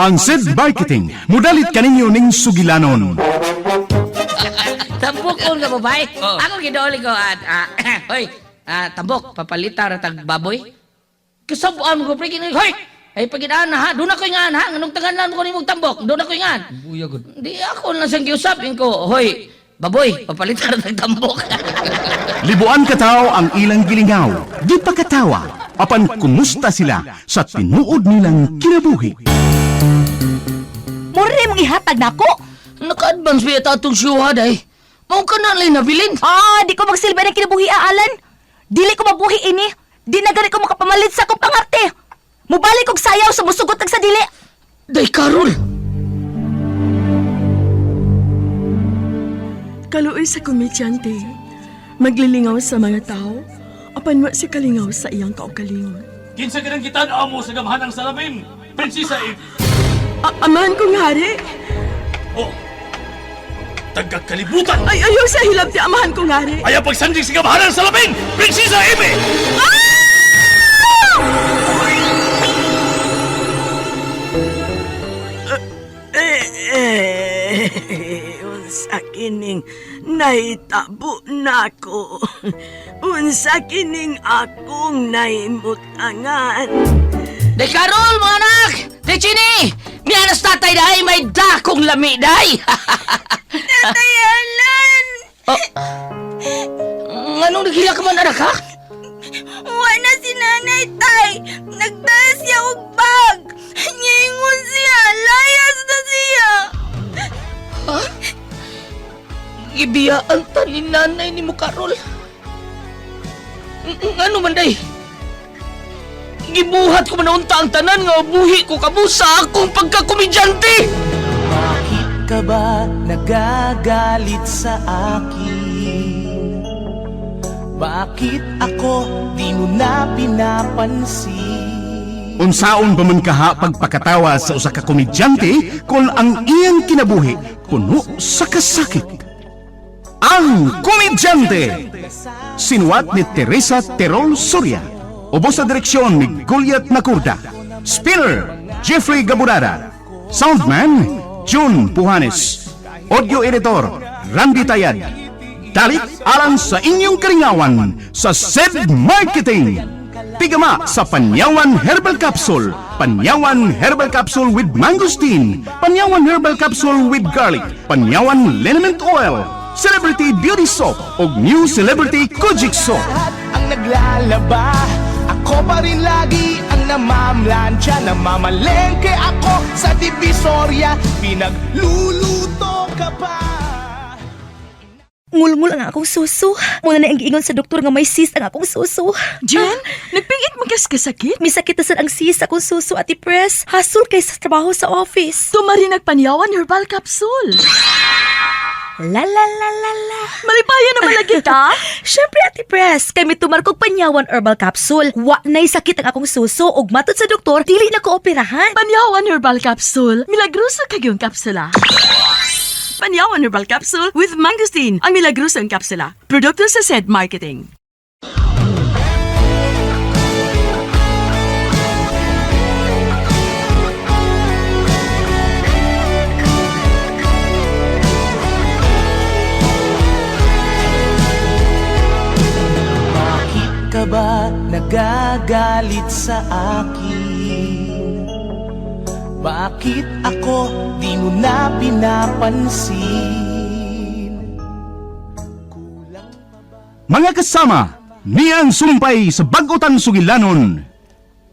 Ang SED Marketing, mudalit kaninyo ning sugilanon. Tambok ko nga babae. Ako gidooli ko at hoy, tambok papalita ra tag baboy. Kasabuan ko pre kini hoy. Ay pagidaan na ha, doon ako ingan ha, nganong tanganan ko nimong tambok, doon ako ingan. Buya gud. Di ako lang siyang giusap ko, hoy, baboy, papalita ra tag tambok. Libuan kataw ang ilang gilingaw, di pa katawa, apan kumusta sila sa tinuod nilang kinabuhi. Mura mong ihatag nako. Naka-advance ba yata atong siyuha day? Mao ka na lang nabilin. Ah, di ko magsilbi ng kinabuhi, Alan. Dili ko mabuhi ini. Di na gani ko makapamalit sa akong pangarte. Mubalik og sayaw sa musugot ag sa dili. Day Karol. Kaluoy sa komedyante. Maglilingaw sa mga tao, apan wa si kalingaw sa iyang kaugalingon. Kinsa ka nang gitan-aw mo sa gamhanang salamin, Prinsesa Eve? Amahan kong hari! Oh, tagakalibutan! Ay, ayaw sa hilabti, amahan kong hari! Ayaw pagsandig sa gamhanang salamin, Prinsesa Eve! Eh, unsa kining nahitabo nako. Unsa kining akong nahimutangan. Day Karol, mga anak! Day Chini! Mianas tatay day, may dakong lami day! Tatay Alan! Oh. Nganong naghila ka man anak ha? Wa na si nanay tay. Nagdala siya og bag. Niingon siya, layas na siya. Gibiyaan ta ni nanay ni mo Karol. Ngano man day? Gibuhat ko man unta ang tanan nga buhi ko kamo sa akong pagkakomedyante! Bakit ka ba nagagalit sa akin? Bakit ako di mo na pinapansin? Unsaon ba man kaha pagpakatawa sa usa ka komedyante kung ang iyang kinabuhi puno sa kasakit? Ang Komedyante! Sinuwat ni Teresa Terol Soria. Ubos sa direksyon ni Goliath Nakurda. Spinner, Jeffrey Gaburada. Soundman, June Puhanes. Audio editor, Randy Tayad. Dalit alang sa inyong karingawan sa SED Marketing. Tigama sa Panyawan Herbal Capsule, Panyawan Herbal Capsule with Mangosteen, Panyawan Herbal Capsule with Garlic, Panyawan Liniment Oil, Celebrity Beauty Soap ug New Celebrity Kojic Soap. Lahat ang naglalaba, ako pa rin lagi ang namamlansya. Namamalengke ako sa Divisoria, pinagluluto ka pa. Ngulngul ang akong suso. Muna na ang giingon sa doktor nga may cyst ang akong suso. Jen, nagpingit mo kas kasakit? Misakit na sad ang cyst akong suso at press. Hasol kay sa trabaho sa office. Tumari nagpanyawan herbal capsule. La la la la la. Malipayan naman lagi ta. Siyempre, Ate Press, kay mitumar kog Panyawan Herbal Capsule. Wa na'y sakit ang akong suso ug matod sa doktor, dili na ko operahan. Panyawan herbal capsule. Milagroso kagyong kapsula. Panyawan herbal capsule with mangosteen. Ang milagrosong kapsula. Produkto sa SED Marketing. Bakit ka ba nagagalit sa akin? Bakit ako di mo na pinapansin? Mga kasama, niyang sumpay sa bagutan sugilanon,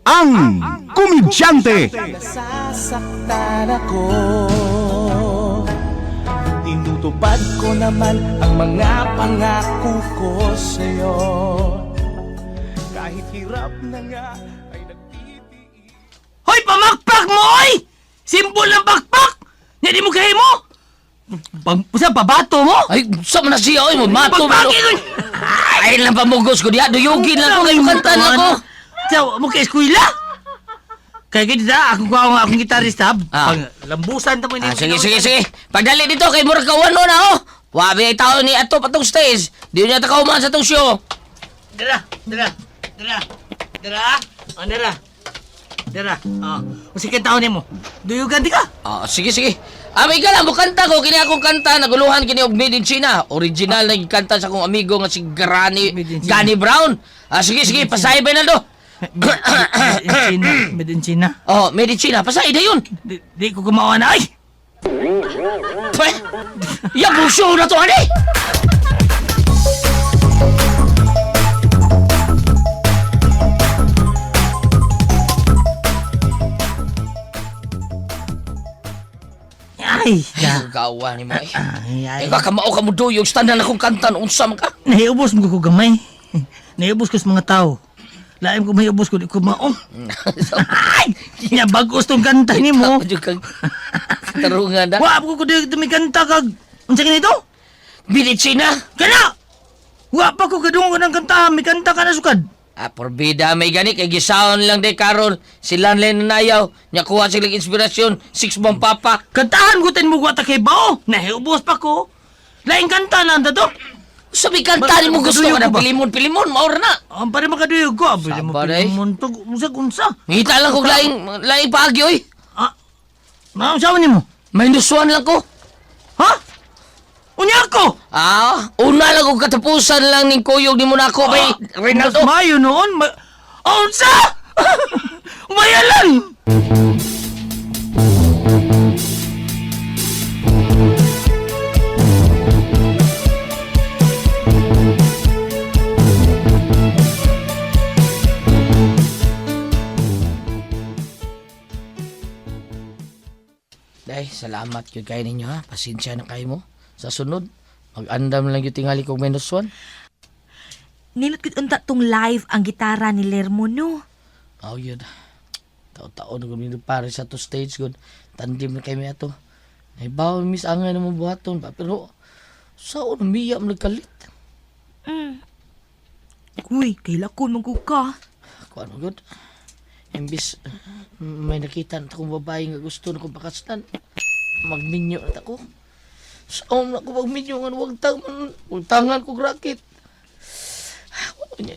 ang Komedyante! Nasasaktan ako. Tinutupad ko naman ang mga pangako ko sa'yo. Kahit hirap na nga ay nagtitiis. Hoy, pamakpak mo, oy! Simbol ng bakpak! Nga di mo kahimo! Pang, sa babato mo? Ay, sa man na siya, oy, mato man. Pagpaki ko! Ay, lang pamugos ko diha, duyugin lang ko, kayo kantan ako. Sa, mo kay eskwela? Kaya ganito ta, akong kuha ang akong gitarista. Ah. Pang lambusan ta mo Ah, sige, sige, sige. Pagdali dito, kay murag kawan na, oh. Wabi ay tao ni ato patong stage. Di niya ta kauman sa tong show. Dara, dara, dara, dara, ah, dara. Dara. Ah, unsa kay taon nimo? Duyugan di ka? Ah, sige, sige. Amay ka lang, mukanta ko. Kini akong kanta, naguluhan kini og Made in China. Original na kanta sa akong amigo nga si Granny, Made in China. Gani Brown. Ah, sige, sige, pasahe ba Naldo? Made in China, made in China. Oh, Made in China, pasahe na yun. Di, di ko gumawa na ay. Pweh! Yang show na to, ani! Ay, da. Gawa ni mo eh. Ay, ay. Ikaw kamao ka mo duyog, tanan akong kanta noon sa ka. Nahiubos mo ko gamay. Nahiubos ko sa mga tao. Lain ko mahiubos ko di ko mao. Ay! Nya bagos tong kanta nimo. Medyo kang tarungan na. Wa ko ko di mi kanta kag unsa kini to? Made in China? Kana! Wa pa ko kadungog ng kanta, mi kanta ka na sukad. Ah, porbida may gani kay gisaon lang de karon sila lang nanayaw nya kuha sila inspirasyon six bomb papa. Kantahan ko tin mo wa ta kay bao. Nahiubos pa ko. Lain kanta na ang to. Sabi kanta ni mo gusto Makaduyog ka na ko ba? pilimon pilimon maor na. Ang pare makaduyog ko. Abay mo Saba, day. pilimon to. Unsa unsa? Ngita lang kog laing laing paagi oy. Ah. Naunsa man nimo? Minus one lang ko. Ha? Unya ako. Ah, una lang kog katapusan lang ning kuyog ni Monaco kay Ronaldo. Mas mayo noon. Ma Unsa? Mayalan! Day, salamat gyud kay ninyo ha. Pasensya na kayo mo. Sa sunod, mag-andam lang gyud tingali kog minus one. Nindot gud unta tong live ang gitara ni Lermo no. Oh, yun. Taon-taon na gud pare sa to stage gud. Tandim na kami ato. Ay bawo miss angay na mo buhaton ba pero sa una miya man nagkalit. Uy, kay lakon man gud ka. Ako ano gud. Imbis may nakita na akong babae nga gusto na kong pakaslan. Magminyo na ako. Sa una ko magminyo nga wag tangan, wag tangan ko racket.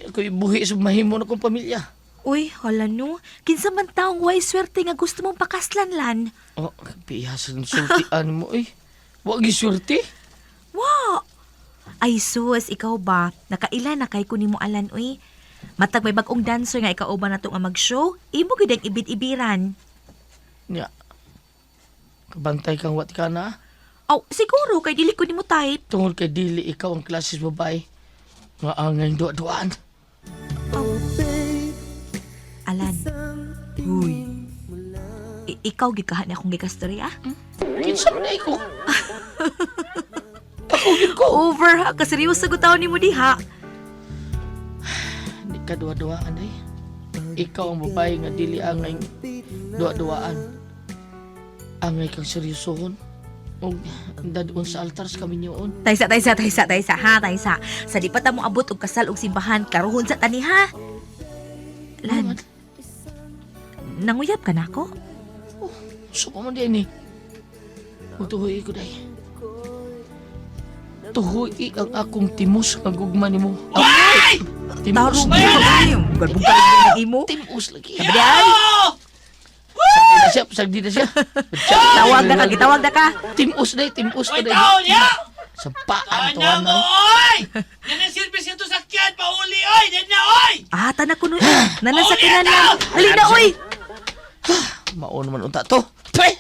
Ako ibuhi sa mahimo na kong pamilya. Uy, hala no. Kinsa man taong way swerte nga gusto mong pakaslan lan. Oh, piyasan sultian mo eh. Wag giswerte. Wa. Ay sus, ikaw ba? Nakaila na kay kunin mo alan uy. Matag may bag-ong dancer nga ikaw ba na nga mag-show? Imo gid ang ibid-ibiran. Nya. Kabantay kang wat ka na. Aw, siguro kay dili ko nimo type. Tungod kay dili ikaw ang klasis babae. Nga angay duwa-duaan. Alan. Uy. Ikaw gid kaha ni akong gikastorya? Kinsa man ay ko. Ako yun ko. Over ha, kaseryoso gud taon nimo diha. Hindi ka duwa-duwaan ay. Ikaw ang babae nga dili angay duwa-duwaan. Angay kang seryosohon. Og dadun sa altar sa kaminyoon. Taysa, taysa, taysa, taysa, ha, taysa. Sa di pa ta mo abot og kasal og simbahan, karuhon sa tani ha. Lan. Nanguyab ka na ako? So pa man din eh. Tuhoy ko day. Tuhoy ang akong timos nga gugma nimo. Ay! Timos. Tarong mo kayo. Garbong ka imo. Timos lagi. Sabi ay, Sagdi na siya, sagdi na siya. tawag na ka, gitawag na ka. Timos day, timos ka Oy, day. taon niya! Sa paan to Tanya mo, ano. oy! Yan ang service nito sakyan, pauli, oy! Yan na, oy! Ah, tanak ko nun. Nanasa na. Dali na, oy. Maon man unta to. Pweh!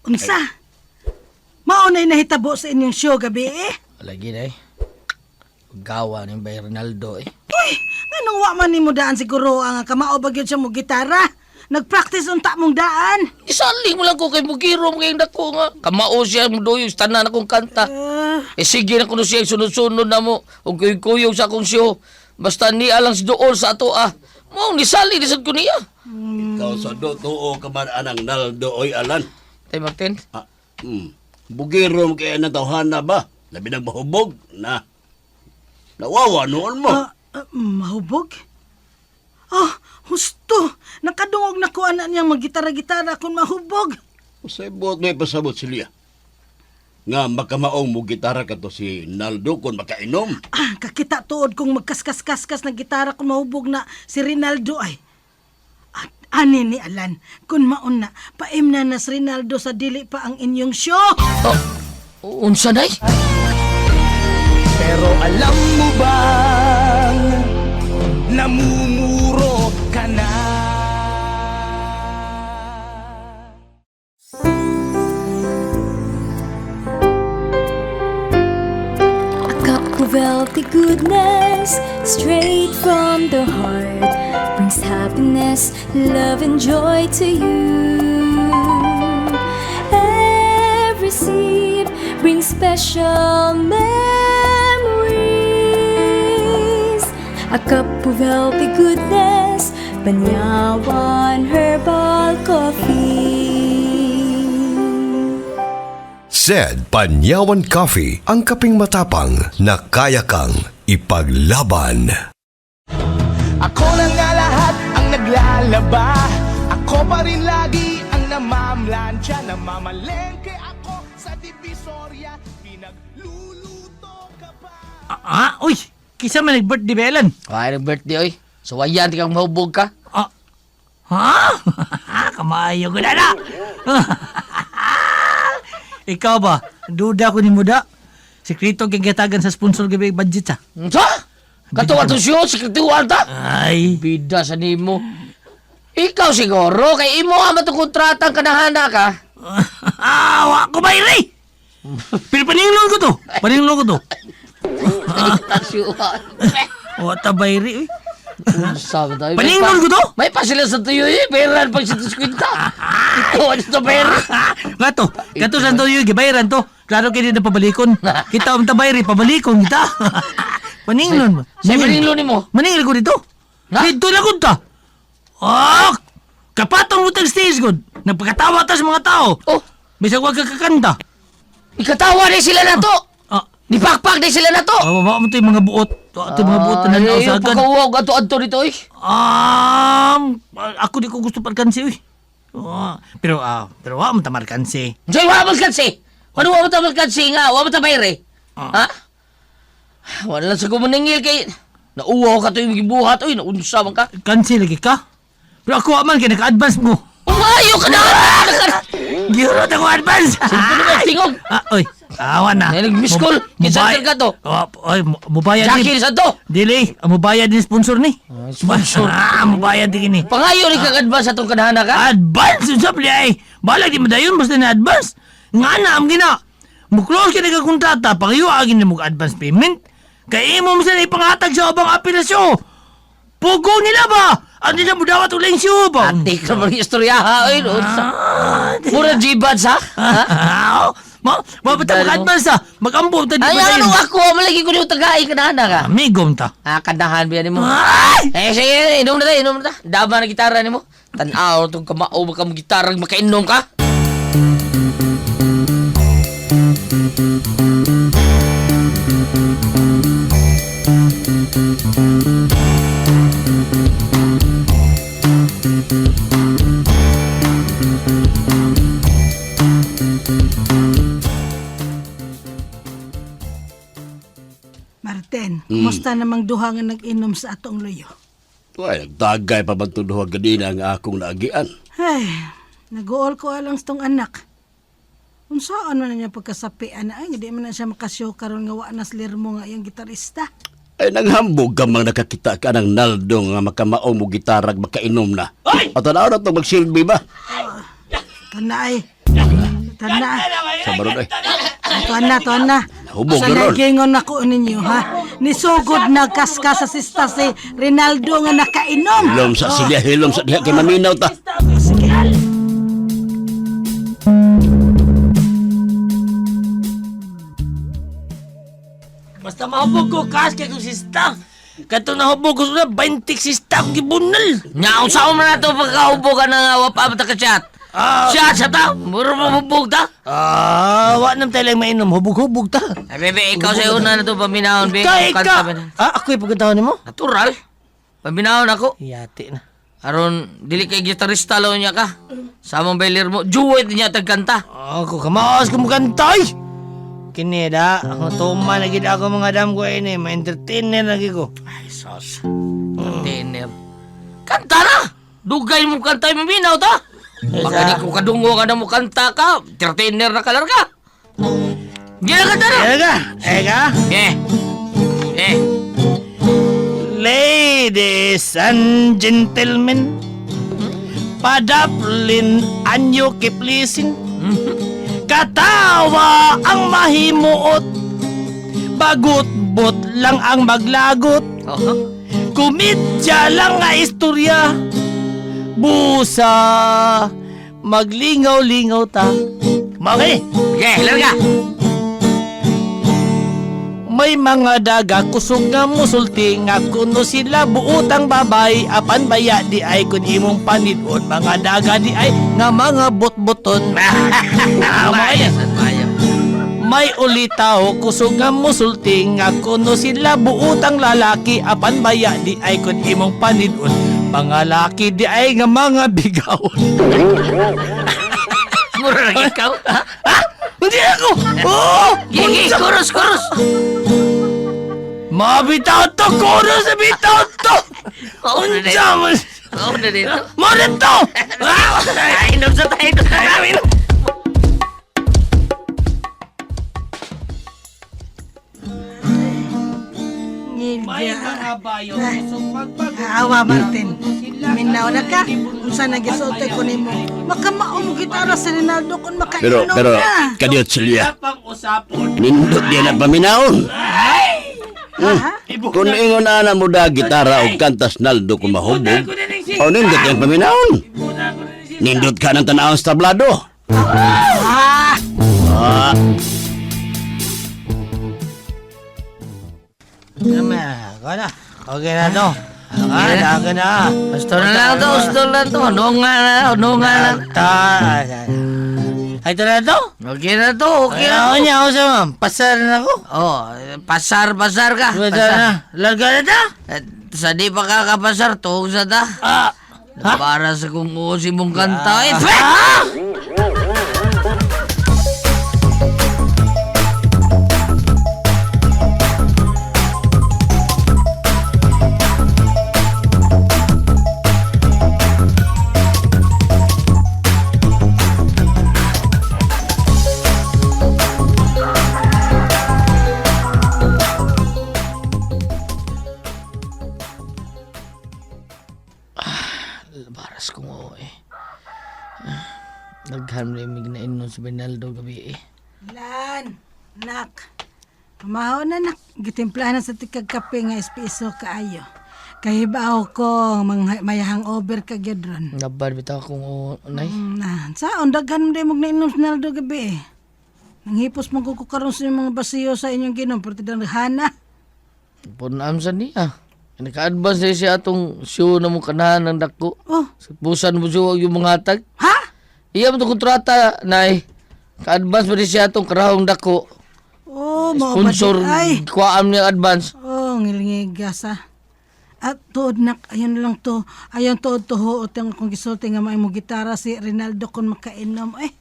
Unsa? Mao na'y nahitabo sa inyong show gabi eh. Lagi day. Gawa ni Bay Ronaldo eh. Uy, nganong wa man nimo daan siguro ang kamao ba gyud siya mo gitara? Nagpractice unta mong daan. Isaling mo lang ko kay Mugiro mo kayong dako nga. Kamao siya mo doyo, tanan akong kanta. Eh sige na kuno siya sunod-sunod na mo. Og kuyog sa akong siyo. Basta niya lang si dool sa ato ah. Mo nisali ni sad ko niya. Ikaw sa do tuo ka man anang Naldo oy alan. Tay Martin, Ah, Bugiro mo kaya ng tawhana ba? Labi nang mahubog na. Nawawa noon mo. Mahubog? Oh, husto. Nakadungog na ko ana niyang maggitara-gitara kung mahubog. Usay buot may pasabot siya. Nga makamaong mo gitara ka to si Naldo kung makainom. Ah, kakita tuod kung magkaskas-kaskas na gitara kung mahubog na si Rinaldo ay. At ani ni Alan, kung maon na, paimna na si Rinaldo sa dili pa ang inyong show. Oh, unsa day? Pero alam mo bang namumuro ka na? A cup of healthy goodness, straight from the heart, brings happiness, love, and joy to you. Every sip brings special memories. A cup of healthy goodness, Banyawan Herbal Coffee. Said Panyawan Coffee, ang kaping matapang na kaya kang ipaglaban. Ako na nga lahat ang naglalaba. Ako pa rin lagi ang namamlansya. Namamalengke ako sa Divisoria. Pinagluluto ka pa. Uy, kisa man nag-birthday ba, Alan? Ay, nag-birthday oy. Suwayan, di kang mahubog ka. Ah, ha? Kamayo ko na na. Ikaw ba? Duda ko ni Muda. Sekreto kay gitagan sa sponsor gabi budget sa. Unsa? Kato ato siyo, sekretuan ta. Ay. Bida sa nimo. Ikaw siguro, kay imo ama itong kontrata ang kanahana ka. Ah, wa ko bayri. Pero paninglon ko to. Paninglon ko to. Wa ta bayri. Uy. Unsa ba tayo? Paninglon ko to. May pa sila sa tuyo eh. Bayaran pag sa kwinta. Ito, ano ito bayar? Nga to. Kato sa tuyo gibayaran to. Klaro kay di na pabalikon. Kita ang tabayri pabalikon kita. Paninglon mo. Sa paninglon nimo? Maninglon ko dito. Na? Dito na gud ta. Ah! Kapatong mo tag stage gud. Nagpakatawa ta sa mga tao. Oh, Bisag wa ka kakanta. ikatawa ni sila na to. Ah, Nipakpak ni sila na to. ah, wa mo to yung mga buot. Wa to yung mga buot na Ay, nanaw sa agad. pagkauwag ato-ato dito eh. Ako di ko gusto parkansi uy. Ah, pero pero wa mo ta markansi. Joy, wa mo kansi. Ano wa mo ta kansi nga? Wa mo ta bayre. Ah. Ha? Wala lang sa kumaningil kay nauwaw ka to yung gibuhat oy, naunsa man ka. Kansi lagi ka. Pero ako wa man kay naka-advance mo. Umayo ka na. Gihurot ako advance. Sino ba tingog? Ah, oy. Awa na. Ay, nag-miss call. Kinsa ka to? Oh, oy, mubayad Jackie ni. sa to. Dili, mubayad ni sponsor ni. Sponsor. Ah, mubayad din ni. Pangayo ni kag advance atong kanahana ka. Advance unsa pala ay. Balag di madayon basta na advance. Nga na am gina. Mo-close ka na kontrata, pangayo agin na mo advance payment. Kay imo mo sa ipanghatag sa ubang apelasyo. Pugo nila ba? Ano nila mo dawat uling siyo ba? Ate ka mga istorya ha oy, unsa. Ah, Mura G-Buds ha? Ha? Ah, ma, ma, basta Dali mo. mag-advance ah. Mag-ambo, ta di Ay, madayon. ano ako, malagi ko yung tagay kanahana ka. Amigom ta. Ah, kanahan ba nimo? Ay! Eh, sige, inom na tayo, inom na ta. Dama na gitara nimo. Tanaw itong kamao, baka mo gitara, makainom ka. Martin, kumusta namang duha nga nag-inom sa atong luyo? Ay, nagdagay pa man itong duha ganina ang akong naagian. Ay, nag-uol ko alang sa tong anak. Unsaan man na niya pagkasapi, ana, ay, hindi man na siya makasyo karon nga wa na slirmo nga iyang gitarista. Ay, nanghambog ka mang nakakita ka ng Naldo nga makamaong mo gitarag makainom na. Ay! At tanaw na itong magsilbi ba? Tana ay. Tana. Sa baron ay. Tuan na, tuan na. Hubog Sa na ron. nagingon ako ninyo, ha? Nisugod na kaskas sa sista si Rinaldo nga nakainom. Hilom sa silya, hilom sa diha kay maminaw ta. Basta mahubog ko, kas kay kong sista. Katong nahubog ko sa 20 sista akong gibunal. Nya, unsa man na to pagkaubo ka na nga, wapa ka chat. Siya sa ta. Muro mo hubog ta. Ah, wa nam tayo lang mainom. Hubog-hubog ta. Ay, bebe, ikaw sa una na to paminahon, be. Ika, Kanta ika. ba na? Ah, ako'y pagkantahon nimo? Natural. Paminahon ako. Yati na. Aron, dili kay gitarista law niya ka. Samang bailer mo, duet niya tagkanta. Ako, kamaos kumukantay! Kini da, ako tuma na gid ako mga dam ko ini, ma-entertain na lagi ko. Ay, sos. Entertainer. Kanta na! Dugay mo kanta, maminaw ta! Baka di ko kadungo ka na mo kanta ka, entertainer na kalar ka. Gila kanta na! Ega, ega. Eh. Eh. Ladies and gentlemen, padaplin anyo kiplisin. Katawa ang mahimuot, bagutbot lang ang maglagot. Oh. Komedya lang nga istorya. Busa, maglingaw-lingaw ta. Okay. Okay, larga. May mga daga kusog nga musulti nga kuno sila buutang babay apan baya di ay kun imong panidon mga daga di ay nga mga butbuton. Ah, Maya, maya. May ulitaw kusog nga musulti nga kuno sila buutang lalaki apan baya di ay kun imong panidon mga laki di ay nga mga bigawon. Mura na ikaw. Ha? Hindi ako! Oh! Gigi, chorus, chorus. Mabitaw to! Kuno sa bitaw to! Oo na dito. Unsa man! Oo na dito. Mo to! Ay, inom sa tayo. Ay, May mga bayo Aawa, Martin. Minaw na ka. Unsa na gisulti ko nimo. Makamao mo gitara si Rinaldo kung Pero, makainom pero, na. kadiyot Celia. Nindot diyan na paminahon. Kung ingon na mo da gitara o kantas Naldo kung mahubog, o nindot yung paminahon. Nindot ka ng tanawang sa tablado. Ah! Ah, Ako na. Okay na to. Ah, okay na. Gusto na lang to, gusto na lang to. Ano nga na, ano nga na. Ta. Ay, ito na to. Okay na to, okay na Ako to. niya, ako sa ma'am. Pasar na ako. Oh, pasar, pasar ka. Pasar Pasar. na. Larga na ta. Eh, sa di pa kakapasar, tuog sa ta. Ah. Para sa kung uusin mong kanta. Eh, Ah! Baras kong oo eh. Naghan mo yung nainom sa Bernaldo gabi eh. Lan, nak. Pamahaw na nak. Gitimplahan na sa tikag kape nga espresso kaayo. Kahibaw ko mga mayahang over ka gyud ron. Nabad bitaw akong oo, nay. Na, saon daghan mo day mong nainom sa Naldo gabi eh. Nanghipos man ko karon sa inyong mga basiyo sa inyong ginom pero hana. Punaam sa niya. Naka-advance na siya atong show na mo kanahan ng dako. Oh, Sa Pusan mo siya yung mga hatag. ha? Iya mo to kontrata, nay. Ka-advance mo din siya atong karahong dako. Oh, mao ba Sponsor, di- ay. kuwaam niya advance. Oh, ngilngigas ah. At tuod nak, ayun lang to. Ayun tuod tuho utang kung gisulti nga maimo gitara si Rinaldo kun makainom eh.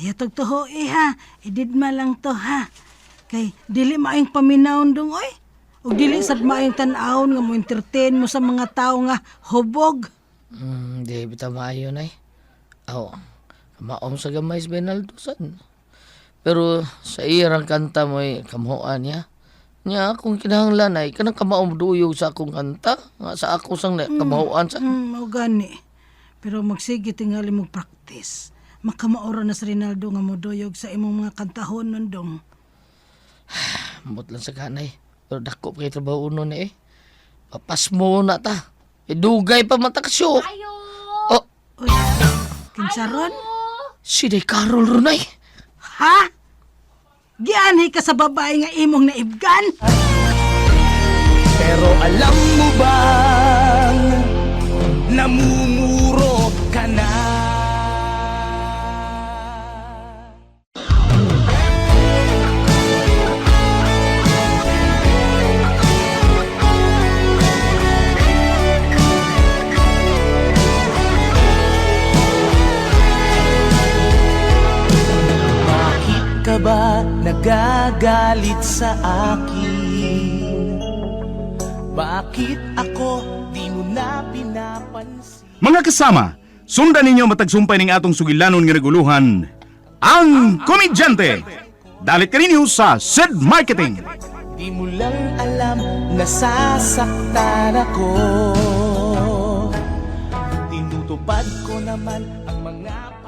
Ayaw tog tuho eh ha. Ididma lang to ha. Kay dili maayong paminawon dong oy. Ug dili sad maayong tan-awon nga mo entertain mo sa mga tao nga hubog. Di bitaw maayo, nay. Aw, maom sa gamay si Bernaldo san. Pero sa iyang kanta mo ay kamuhaan niya. Niya, akong kinahanglan ay kanang kamaom duyog sa akong kanta. Nga sa ako sang na, kamahuan sa. Mao gani. Pero magsige tingali mo practice. Makamaora na si Rinaldo nga moduyog sa imong mga kantahon nun dong. Ambot lang sa kanay. Pero dako pa kay trabaho uno na eh. Papas mo na ta. Eh, dugay pa matakasyo. Ayo! Oh, Uy, kinsaron? si Day Carol Runay. Ha? Gianhi ka sa babae nga imong naibgan? Pero alam mo bang namumuro ka na? ba nagagalit sa akin? Bakit ako di mo na pinapansin? Mga kasama, sundan ninyo matagsumpay ning atong sugilanon nga naguluhan, ang Komedyante. Dalit kaninyo sa Sid Marketing. Di mo lang alam nasasaktan ako. Tinutupad ko naman ang mga